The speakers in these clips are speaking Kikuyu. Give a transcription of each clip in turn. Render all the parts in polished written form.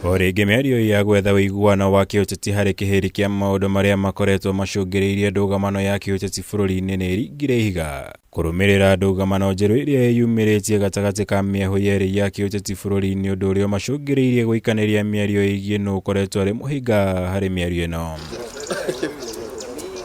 O rĩngĩ mĩario ya gwetha ũiguano wa kĩũteti harĩ kĩhĩri kĩa maũndũ marĩa makoretwo macũngĩrĩirie ndũgamano ya kĩũteti bũrũri-inĩ nĩ ĩringire ihiga. Kũrũmĩrĩra ndũgamano njerũ ĩrĩa ĩyumĩrĩtie gatagatĩ ka mĩahũ yerĩ ya kĩũteti bũrũri-inĩ ũndũ ũrĩa ũmacũngĩrĩirie gũikanĩria mĩario ĩgiĩ nũ ũkoretwo arĩ mũhĩnga harĩ mĩario ĩno.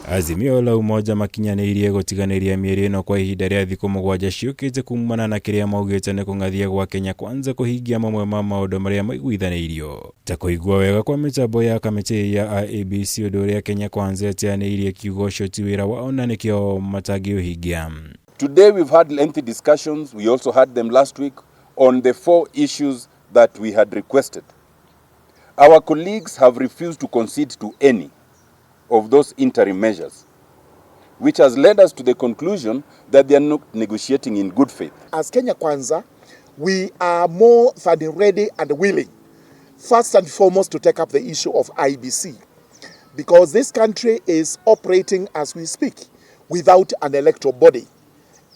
Azimio la Umoja makinyanĩirie gũtiganĩria mĩario ĩno kwa ihinda rĩa thikũ 7 ciũkĩte kumana na kĩrĩa maugĩte nĩ kũng'athia gwa Kenya Kwanza kũhingia mamwe ma maũndũ marĩa maiguithanĩirio ta kũigua wega kwa mĩtambo ya kamĩtĩ ya IEBC ũndũ ũrĩa Kenya Kwanza ĩteanĩirie kiugo ũcio ti wĩra wao na nĩkĩo matangĩũhingia. Today we've had lengthy discussions, we also had them last week, on the 4 issues that we had requested. Our colleagues have refused to concede to any of those interim measures, which has led us to the conclusion that they are not negotiating in good faith. As Kenya Kwanza, we are more than ready and willing, first and foremost, to take up the issue of IEBC, because this country is operating as we speak without an electoral body,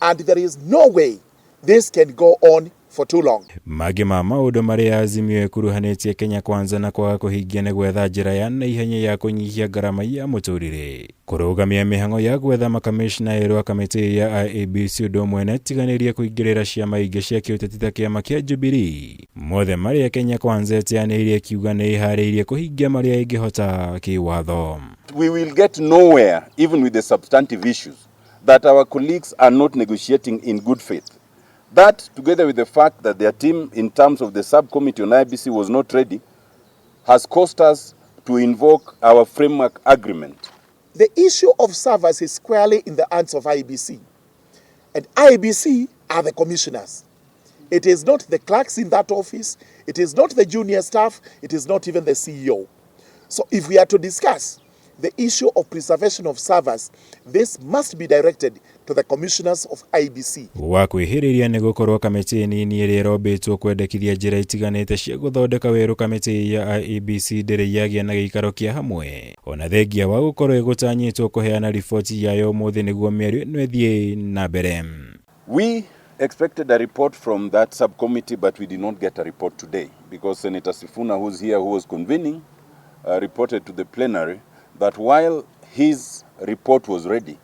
and there is no way this can go on for too long. Mangĩ ma maũndũ marĩa Azimio ĩkuruhanĩtie Kenya Kwanza na kwaga kũhingia nĩ gwetha njĩra ya naihenya ya kũnyihia ngarama ya mũtũrĩre, kũrũgamia mĩhang'o ya gwetha makamishna erũ a kamĩtĩ ya IEBC ũndũ ũmwe na ĩtiganĩrie kũingĩrĩra ciama ingĩ cia kĩũteti ta kĩama kĩa Jubilee. Mothe marĩa Kenya Kwanza ĩteanĩirie kiuga nĩ ĩharĩirie kũhingia marĩa ĩngĩhota kĩwatho. We will get nowhere even with the substantive issues that our colleagues are not negotiating in good faith. That, together with the fact that their team in terms of the subcommittee on IEBC was not ready, has caused us to invoke our framework agreement. The issue of servers is squarely in the hands of IEBC. And IEBC are the commissioners. It is not the clerks in that office, it is not the junior staff, it is not even the CEO. So if we are to discuss the issue of preservation of servers, this must be directed to the commissioners of IEBC. Wa kwĩhĩrĩria nĩ gũkorwo kamĩtĩ nini ĩrĩa ĩrombĩtwo kwendekithia njĩra itiganĩte cia gũthondeka werũ kamĩtĩ ya IEBC ndĩrĩ yagĩa na gĩikaro kĩa hamwe ona thengia wa gũkorwo ĩgũtanyĩtwo kũheana riboti yayo ũmũthĩ nĩguo mĩario ĩno ĩthiĩ na mbere. We expected a report from that subcommittee, but we did not get a report today because Senator Sifuna, who's here, who was convening, reported to the plenary that while his report was ready,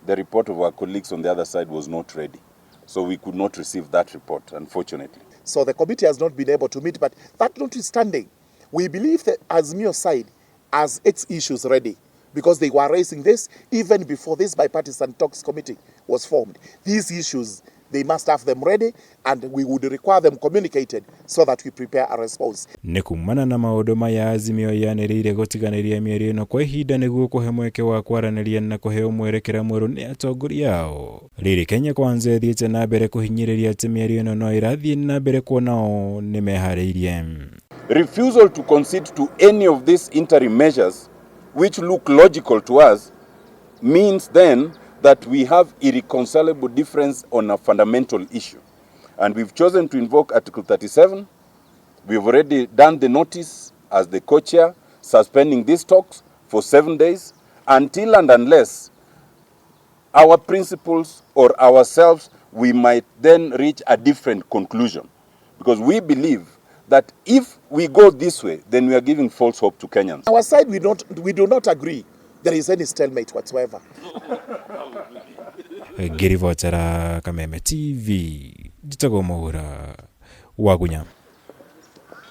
the report of our colleagues on the other side was not ready. So we could not receive that report, unfortunately. So the committee has not been able to meet, but that notwithstanding, we believe that Azimio side has its issues ready, because they were raising this even before this bipartisan talks committee was formed. These issues, they must have them ready, and we would require them communicated so that we prepare a response. Nĩ kumana na maũndũ maya Azimio yanĩrĩire gũtiganĩria mĩario ĩno kwa ihinda nĩguo kũhe mweke wa kwaranĩria na kũheo mwerekera mwerũ nĩ atongoria ao. Rĩrĩ Kenya Kwanza ĩthiĩte na mbere kũhinyĩrĩria atĩ mĩario ĩno no ĩrathiĩ na mbere kuona o nĩ meharĩirie. Refusal to concede to any of these interim measures, which look logical to us, means then that we have irreconcilable difference on a fundamental issue. And we've chosen to invoke Article 37. We've already done the notice as the co-chair, suspending these talks for 7 days until and unless our principles or ourselves, we might then reach a different conclusion. Because we believe that if we go this way, then we are giving false hope to Kenyans. Our side, we do not agree there is any stalemate whatsoever. Ngĩribotera Kameme TV, njĩtagwo Mwaura Wagunya.